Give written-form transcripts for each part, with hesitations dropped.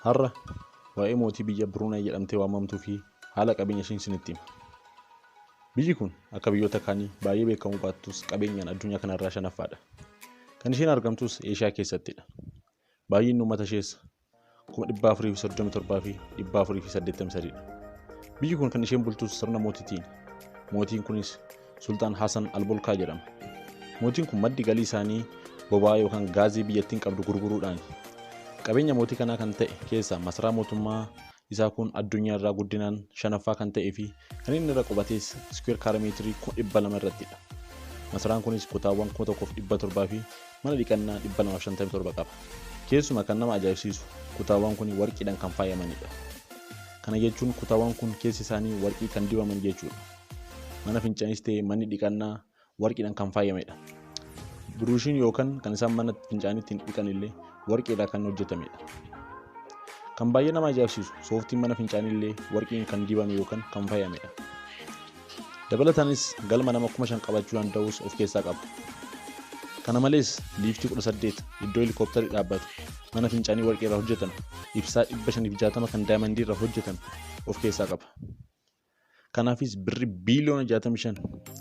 Har'a waa'ee mootii biyya Buruunay jedhamtee waamamtuu fi haala qabeenya ishee isinitti hima. Biyyi kun akka biyyoota kaanii baay'ee beekamuu baattus qabeenyaan addunyaa kanarraa shanaffaadha. Kan isheen argamtus Eeshiyaa keessattidha. Baay'inni uummata ishees 437,483 dha. Biyyi kun kan isheen bultus sirna mootiitiin. Mootiin kunis Sultaan Hasan Albolkaa jedhama. Mootiin kun maddi galii isaanii boba'aa yookaan gaazii biyyattiin qabdu gurguruudhaani. Qabeenya mootii kanaa kan ta'e keessaa masaraa mootummaa isaa kun addunyaa irraa guddinaan shanaffaa kan ta'ee fi kan inni irra qubates iskuweer kaarameetirii 200,000 irrattidha. Masaraan kunis kutaawwan 1,700 fi mana dhiqannaa 257 qaba. Keessumaa kan nama ajaa'ibsiisu kutaawwan kun warqiidhaan kan faayamanidha. Kana jechuun kutaawwan kun keessi isaanii warqii kan dibaman jechuudha. Mana fincaanis ta'e manni dhiqannaa warqiidhaan kan faayamedha. Buruushiin yookaan kan isaan mana fincaanii ittiin dhiqan illee warqiirraa kan hojjetamedha. Kan baay'ee nama ajaa'ibsiisu sooftiin mana fincaanii illee warqiin kan dibame yookaan kan faayamedha. Dabalataanis galma nama 5,000 qabachuu danda'us of keessaa qaba. Kana malees liiftii 18 iddoo helikoophtarri dhaabbatu, mana fincaanii warqii irraa hojjetame, ibsaa 560 kan daayimandii irraa hojjetame of keessaa qaba. Kanaafis birri biiliyoona 65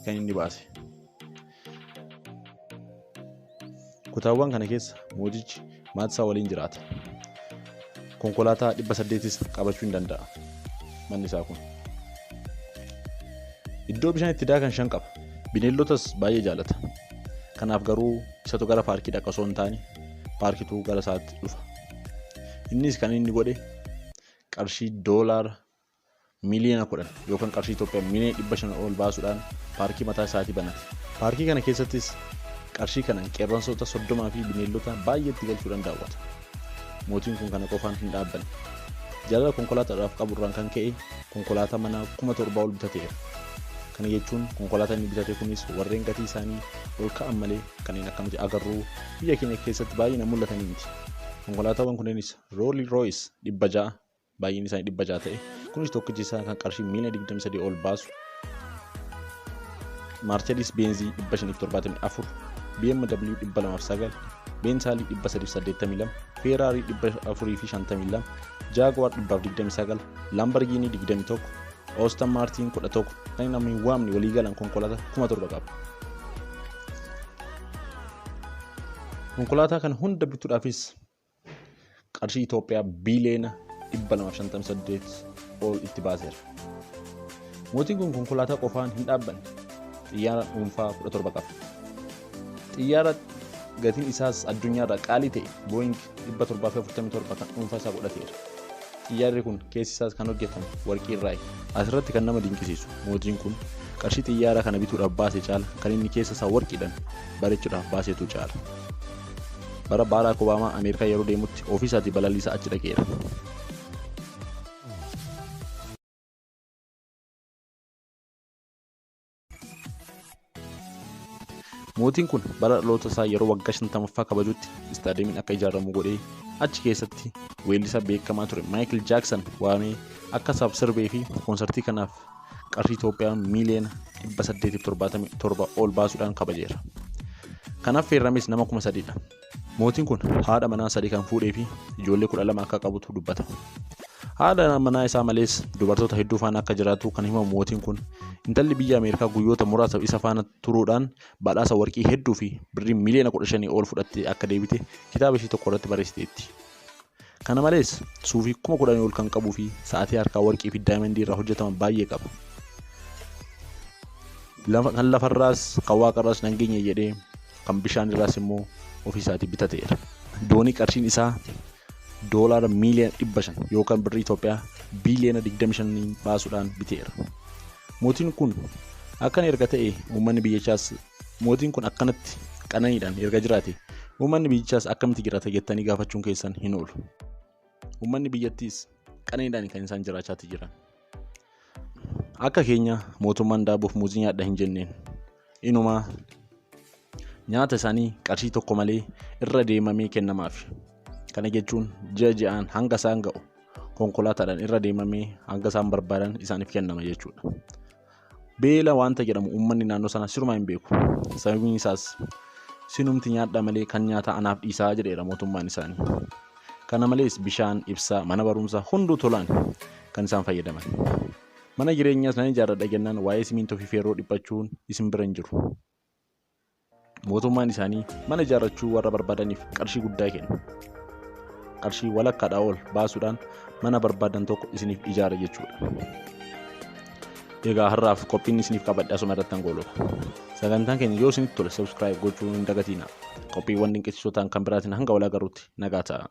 kan inni baase. Kutaawwan kana keessa mootichi maatii isaa waliin jiraata. Konkolaataa 800s qabachuu hin danda'a manni isaa kun. Iddoo bishaan itti daakan 5 qaba. Bineeldotas baay'ee jaalata. Kanaaf garuu isatu gara paarkii dhaqa osoo hin taane paarkitu gara isaatti dhufa. Innis kan inni godhe qarshii doolaara miliyoona 10 yookaan qarshii Itoophiyaa miliyoona 500 ol baasuudhaan paarkii mataa isaatii banate. Paarkii kana keessattis qarshii kanaan qeerransoota 30 fi bineeldota baay'eetti galchuudhaan daawwata. Mootiin kun kana qofaan hin dhaabbanne. Jaalala konkolaataadhaaf qaburraan kan ka'e konkolaataa manaa 7,000 ol bitateera. Kana jechuun konkolaataa inni bitate kunis warreen gatii isaanii ol ka'an malee kanneen akka nuti agarru biyya keenya keessatti baay'inaan mul'atanii miti. Konkolaataawwan kunneenis Roolii Rooyis 600 baay'inni isaanii 600 ta'e kunis tokkichi isaa kan qarshii miiliyoona 23 ol baasu Maarchedis Beenzii 574, BMW 209, Beensaalii 382, Feeraarii 452, Jaguar 129, Lamborghini 21, Aston Martin 11 kan namni hin waamne waliigalaan konkolaataa 7,000 qaba. Konkolaataa kana hunda bituudhaafis qarshii Itoophiyaa biiliyoona 258 ol itti baaseera. Mootiin kun konkolaataa qofaan hin dhaabbanne. Xiyyaara dhuunfaa 17 qaba. Xiyyaara gatiin isaas addunyaarraa qaalii ta'e Boeing 747 kan dhuunfaa isaa godhateera. Xiyyaarri kun keessi isaas kan hojjetame warqii irraayi. Asirratti kan nama dinqisiisu mootiin kun qarshii xiyyaara kana bituudhaaf baase caala kan inni keessa isaa warqiidhaan bareechuudhaaf baasetu caala. Bara Baaraak Obaamaa Ameerikaa yeroo deemutti ofii isaatii balaliisaa achi dhaqeera. Mootiin kun bara dhaloota isaa yeroo waggaa 50ffaa kabajutti istaadiyeemiin akka ijaaramu godhee achi keessatti weellisaa beekamaa ture Maayikil Jaaksan waamee akka isaaf sirbee fi koonsartii kanaaf qarshii Itoophiyaa miiliyoona 877 ol baasuudhaan kabajeera. Kanaaf feerrames nama 3,000 dha. Mootiin kun haadha manaa 3 kan fuudhee fi ijoollee 12 akka qabutu dubbata. Haadha manaa isaa malees dubartoota hedduu faana akka jiraatu kan himamu mootiin kun intalli biyya Ameerikaa guyyoota muraasaaf isa faana turuudhaan badhaasa warqii hedduu fi birrii miiliyoona 15 ol fudhattee akka deebite kitaaba ishii tokko irratti barreessiteetti. Kana malees suufii 10,000 ol kan qabuu fi sa'aatii harkaa warqii fi daayimandii irraa hojjetaman baay'ee qaba. Kan lafarraas kan waaqarraas nan geenye jedhee kan bishaan irraas immoo ofii isaatii bitateera. Doonii qarshiin isaa doolaara miiliyoona 500 yookaan birrii Itoophiyaa biiliyoona 25 baasuudhaan biteera. Mootiin kun akkana erga ta'e uummanni biyyichaas mootiin kun akkanatti qananiidhaan erga jiraate uummanni biyyichaas akkamitti jiraata jettanii gaafachuun keessan hin oolu. Uummanni biyyattiis qananiidhaan kan isaan jiraachaatti jiran. Akka keenya mootummaan daabboof muuzii nyaadha hin jenneen. Inumaa nyaata isaanii qarshii tokko malee irra deemamee kennamaaf. Kana jechuun ji'a ji'aan hanga isaan ga'u konkolaataadhaan irra deemamee hanga isaan barbaadan isaaniif kennama jechuudha. Beela waanta jedhamu uummanni naannoo sanaa sirumaa hin beeku. Sababiin isaas sinumti nyaadha malee kan nyaata anaaf dhiisaa jedheera mootummaan isaanii. Kana malees bishaan, ibsaa, mana barumsaa hunduu tolaan kan isaan fayyadaman. Mana jireenyaas nan ijaarradha jennaan waa'ee simintoo fi feerroo dhiphachuun isin bira hin jiru. Mootummaan isaanii mana ijaarrachuu warra barbaadaniif qarshii guddaa kenna. Qarshii walakkaadhaa ol baasuudhaan mana barbaadan tokko isiniif ijaara jechuudha. Egaa har'aaf qophiin isiniif qabadhe asuma irratti goolaba. Sagantaan keenya yoo isinitti tole subscribe gochuu hin dagatinaa. Qophiiwwan dinqisiisoo ta'an kan biraatiin hanga wal agarruutti nagaa ta'a.